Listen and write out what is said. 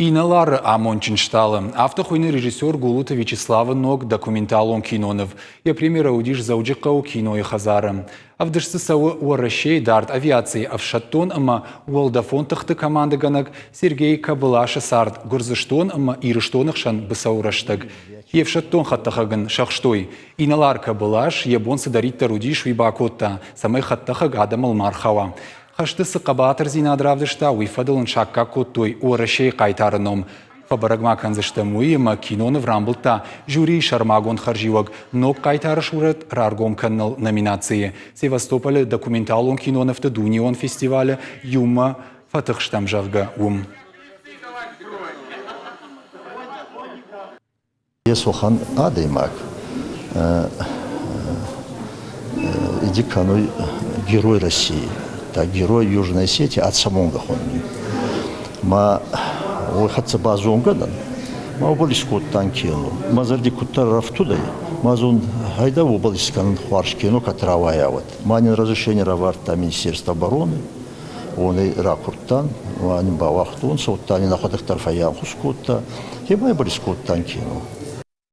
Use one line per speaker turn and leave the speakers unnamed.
Инӕлары амондджын стъалы. Афтӕ хуыйны режиссер Гулуты Вячеславы ног документалон киноныв. Йӕ премьерӕ уыдис Дзӕуджыхъӕуы кинойы хӕдзары. Ӕвдыст дзы цӕуы Уӕрӕсейы дард авиацийы ӕфсӕддон ӕмӕ уӕлдӕфон тыхты командӕгӕнӕг Сергей Кобылашы цард Гуырдзыстон ӕмӕ Ирыстоны хсӕн быцӕуы рӕстӕг. Йе фсӕддон хӕдтӕхӕг ын сӕхстой. Инӕлар Кобылаш йӕ бон цыдӕриддӕр уыдис, уый бакодта, цӕмӕй хӕдтӕхӕг адӕмыл ма рхауа. Хӕсты цы хъӕбатырдзинад равдыста, уый фӕдыл ын саккаг кодтой Уӕрӕсейы хъайтары ном. Фӕбӕрӕг ма кӕндзыстӕм уый, ӕмӕ киноныв рамбылдта жюрийы сӕрмагонд хӕрзиуӕг «Ног хъайтары сурӕт раргом кӕныныл» номинацийы. Севастополы документалон кинонывты дунеон фестивалы иумӕ фӕтыхстӕм, зӕгъгӕ, уым.
Есохан адӕймаг иди кӕнуй Герой России, та Герой Южной Осетии ӕцӕмонгӕ хонуй. Ма уой хӕццӕ базонгӕ дӕн, ма уобӕл искодтан кино. Мӕ зӕрди куддӕр ӕрӕфтудӕй, ма зун гьӕйдӕ уобӕл искӕнун хуарз кино кӕд рауайа, уӕд. Ма нин разрешение равардта Министерство обороны, уонӕй ракурдтан, ма нин бауагътонцӕ, удта нин ӕхуӕдӕг дӕр фӕййанхус кодта. Хебайбӕл искодтан кино.